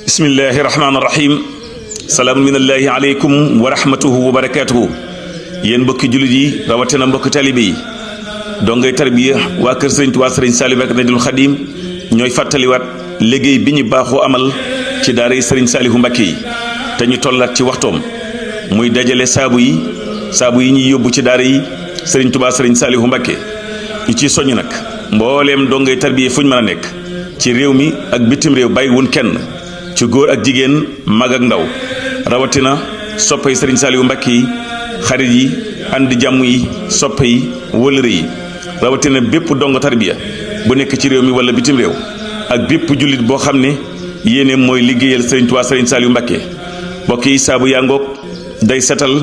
bismillahi rahmaani rahim salaamu minallahi aleykum wa rahmatuhu wa barakaatuhu yéen mbokki jullit yi rawatina mbokki talibe yi dongay tarbiya waa kër sëriñ Tuubaa sëriñ Saaliw Mbàkke Nadul Xadim ñooy fàttaliwaat liggéey bi ñu baaxoo amal ci daara yi sëriñ Saalihu Mbàkke yi te ñu tollaat ci waxtoom muy dajale saabu yi ñuy yóbbu ci daara yi sëriñ Tuubaa sëriñ Saalihu Mbàkke ñu ciy soññ nag mbooleem dongay tarbiya fu ñu mën a nekk ci réew mi ak bitim réew bàyyiwun kenn ci góor ak jigéen mag ak ndaw rawatina soppe yi sëriñ Saalihu Mbàkke yi xarit yi andi jàmm yi soppe yi wëlëre yi rawatina bépp dong tarbiya bu nekk ci réew mi wala bitim réew ak bépp jullit boo xam ne yéene mooy liggéeyal sëriñ Tuubaa sëriñ Saalihu Mbàkke mbokk yi saabu yaa ngoog day setal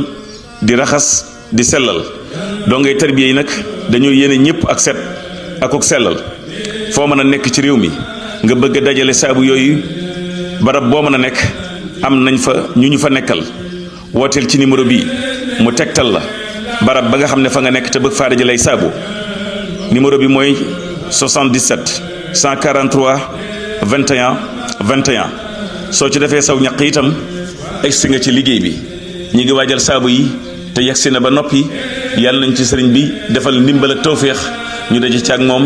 di raxas di sellal dongay tarbiya yi nag dañoo yéene ñëpp ak set akuk sellal foo mën a nekk ci réew mi nga bëgg a dajale saabu yooyu barab boo mën a nekk am nañ fa ñu fa nekkal wooteel ci numéro bii mu tegtal la barab ba nga xam ne fa nga nekk te bëgg faa dajalay saabu numéro bi mooy 77 143 21 21 soo ci defee saw ñaq itam egsi nga ci liggéey bi ñi ngi waajal saabu yi te yegsi na ba noppi yàlla nañ ci sëriñ bi defal ndimbal ak tawféex ñu daje ci ak moom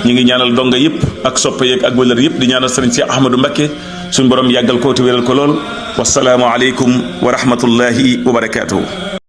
ñi ngi ñaanal donga yëpp ak soppe yeeg ak wëlër yëpp di ñaanal sëriñ si Ahmadou Mbàkke suñ borom yàggal ko te wéral ko lool wasalaamu aleykum wa rahmatullahi wa barakaatuhu.